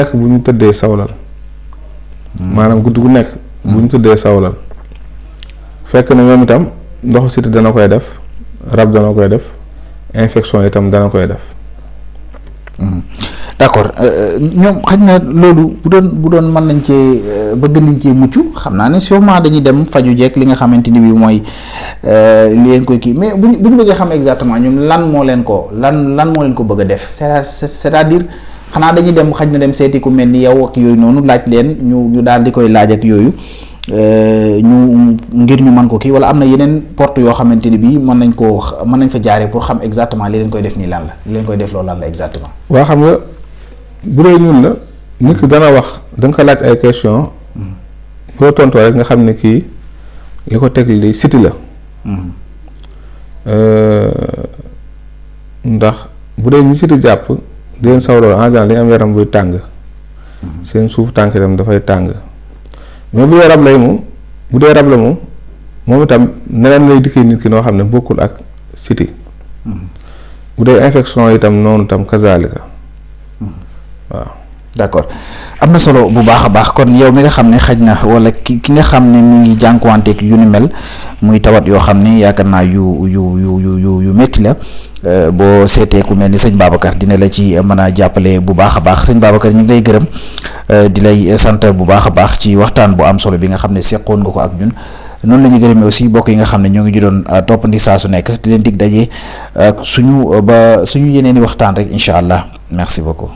nekk bu ñu tëddee sawlal maanaam guddi gu nekk bu ñu tëddee sawlal fekk na ñoom itam ndoxu siti dana koy def rab dana koy def infection itam dana koy def. d'accord ñoom xaj na loolu bu doon mën nañ cee bëgg nañ cee mucc xam naa ne sûrement dañuy dem faju jekk li nga xamante ni bii mooy li leen koy kii mais bu ñu bëggee xam exactement ñoom lan moo leen ko bëgg a def c'est-à-dire xanaa dañuy dem xaj na dem seeti ku mel ni yow ak yooyu noonu laaj leen ñu daal di koy laaj ak yooyu ñu ngir ñu mën ko kii wala am na yeneen porte yoo xamante ni bii mën nañ fa jaaree pour xam exactement li leen koy def nii lan la li leen koy def loolu lan la exactement. waa xam nga bu dee ñun la nit ki dana wax da nga ko laaj ay question boo tontoo rek nga xam ne kii li ko teg li siti la. ndax bu dee ñi siti jàpp di leen sawloo en général dañu am yaram buy tàng seen suuf tànk itam dafay tàng mais bu dee rab lay moom bu dee rab la moom itam neneen lay dikkee nit ki noo xam ne bokkul ak siti bu dee infection itam noonu itam kazaalika waaw. d'accord am na solo bu baax a baax kon yow mi nga xam ne xaj na wala ki nga xam ne mu ngi jànkuwanteeg yu ni mel muy tawat yoo xam ne yaakaar naa yu métti la boo seetee ku mel ni sëñ Babacar dina la ci mën a jàppale bu baax a baax sëñ Babacar ñu ngi lay gërëm di lay sant bu baax a baax ci waxtaan bu am solo bi nga xam ne seqoon nga ko ak ñun noonu la ñu gërëmee aussi bokk yi nga xam ne ñoo ngi doon toppandi saa su nekk di leen dig daje suñu yeneen i waxtaan rek incha allah merci beaucoup.